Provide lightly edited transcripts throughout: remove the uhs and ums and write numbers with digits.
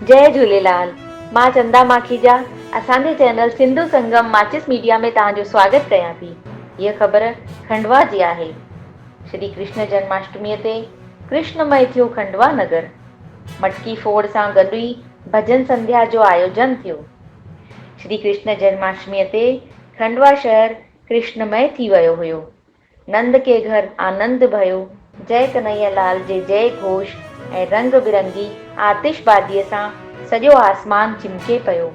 جئي جهوليلال مان چندا ماکيجا اسان جي چينل سنڌو سنگم ماچس ميڊيا ۾ توهان جو سواگت ڪيان ٿي هيء خبر کنڊوا جي آهي شري ڪرشن جنماشٽمي تي ڪرشن مئي ٿيو کنڊوا نگر مٽڪي ڦوڙ سان گڏ ئي ڀڄن سنڌيا جو آيوجن ٿيو شري ڪرشن جنماشٽمي تي کنڊوا شهر ڪرشن مئي ٿي ويو هيو نند ڪي گهر آنند ڀيو، جئه ڪنهيا لال جي جئه گهوش ۽ رنگ برنگي آتشبازيء سان سڄو آسمان چمڪي پيو.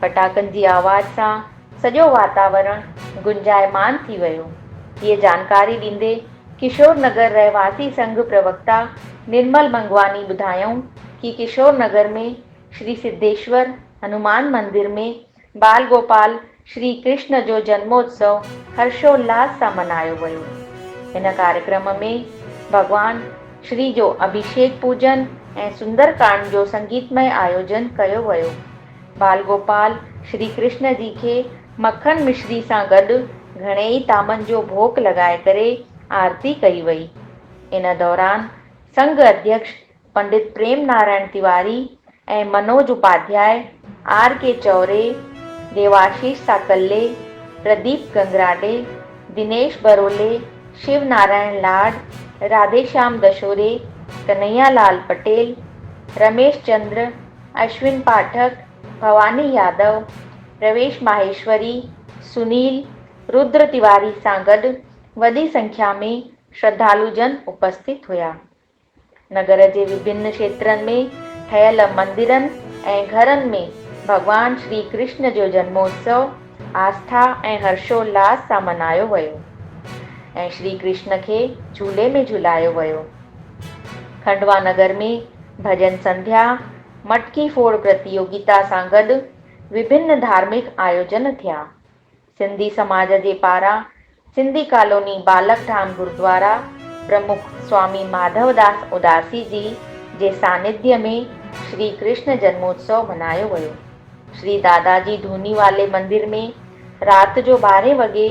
ڦٽاڪن جي آواز سان سڄو واتاورڻ گنجائمان ٿي ويو. هيء جانڪاري ڏيندي ڪشور نگر رهواسي سنگهه پروڪتا نرمل منگواني ٻڌايائون ڪي ڪشور نگر ۾ شري سڌيشور هنومان مندر ۾ بال گوپال شري ڪرشن جو جنموتسو هرشولاس سان منايو ويو. هن ڪاريڪرم ۾ ڀڳوان شري جو اڀيشيڪ پوجن ۽ سندر ڪانڊ جو سنگيتمئي آيوجن ڪيو ويو. بال گوپال شري ڪرشن جي کي مکن مشري سان گڏ گهڻيئي طعامن جو ڀوڪ لڳائي ڪري آرتي ڪئي وئي. ان دوران Singh اڌيڪش Pandit Prem Narayan Tiwari ۽ Manoj Upadhyay, R K Chaure, Devashish Sakle, Pradeep Gangrade, Dinesh Barole, Shiv Narayan Lad, Radheshyam Dashore, Kanhaiya Lal Patel, Ramesh Chandar, Ashwin Pathak, Bhawani Yadav, Ravish Maheshwari, Sunil, Rudra Tiwari سان گڏ وڏي سنکيا ۾ شرڌالو جن اپسٿت هيا. نگر جي وڀن کيترن ۾ ٺهيل مندرن ۽ گهرن ۾ ڀڳوان شري ڪرشن جو جنموتسو آسٿا ۽ هرشولاس سان منايو ويو ۽ شري ڪرشن کي جهولي ۾ جهولايو ويو. کنڊوا نگر ۾ ڀڄن سنڌيا، مٽڪي ڦوڙ پرتيوگيتا سان گڏ وڀن ڌارمڪ آيوجن ٿيا. سنڌي سماج جي پاران سنڌي ڪالوني بالڪ ڌام گردوارا پرمک سوامي ماڌو داس اداسي جي جي سانڌيه ۾ شري ڪرشن جنموتسو منايو ويو. شري دادا جي ڌوني والي مندر ۾ رات جو ٻارهين وڳي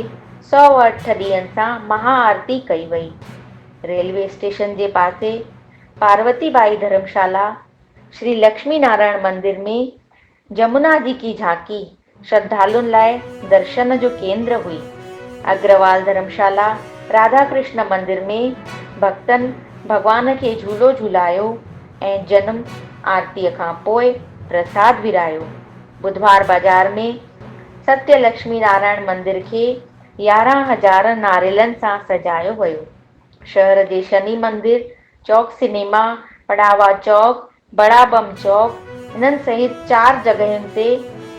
108 ڏيئن سان مها آرتي ڪئي وئي. ريلوي اسٽيشن جي پاسي پاروتي ٻائي ڌرمشالا شري لڪشمي نارائڻ مندر ۾ جمنا جي ڪي جهانڪي شرڌالن لاء درشن جو ڪيندر هئي. اگروال ڌرمشالا راڌا ڪرشن مندر ۾ ڀڳتن ڀڳوان کي جهولو جهولايو ۽ جنم آرتيء کان پوء پرساد ورهايو. ٻڌوار بازار ۾ ستيه لڪشمي نارائڻ مندر کي 11,000 ناريلن سان سجايو ويو. شهر جي شني مندر، چوڪ سئنيما، پڙاوا چوڪ، بڙا بم چوڪ، انهن سهت چار جڳهين تي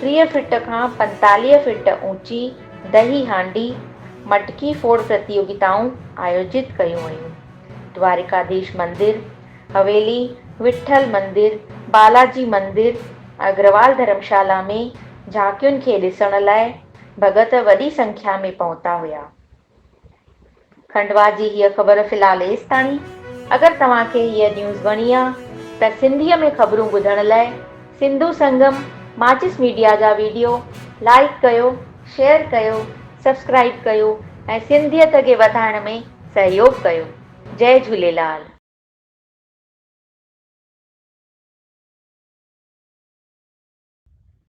30 فٽ کان 45 فٽ اوچي دهي هانڊي، مٽڪي ڦوڙ پرتيوگتائون آيوجت ڪيون ويون. دوارڪاڌيش مندر، حويلي، وٺل مندر، بالاجي مندر، اگروال ڌرمشالا ۾ جهانڪين کي ڏسڻ لاء ڀڳت وڏي سنکيا ۾ پهتا هيا. کنڊوا جي هيء خبر في الحال ايستاڻي. اگر توهان کي هيء نيوز وڻي آ ته سنڌيء ۾ خبرون ٻڌڻ لاء سنڌو سنگم ماچس ميڊيا جا ويڊيو لائيڪ ڪيو، شيئر ڪيو، سبسڪرائيب ڪيو ۽ سنڌيت کي وڌائڻ ۾ سهيوڳ ڪيو. جئي جهوليلال.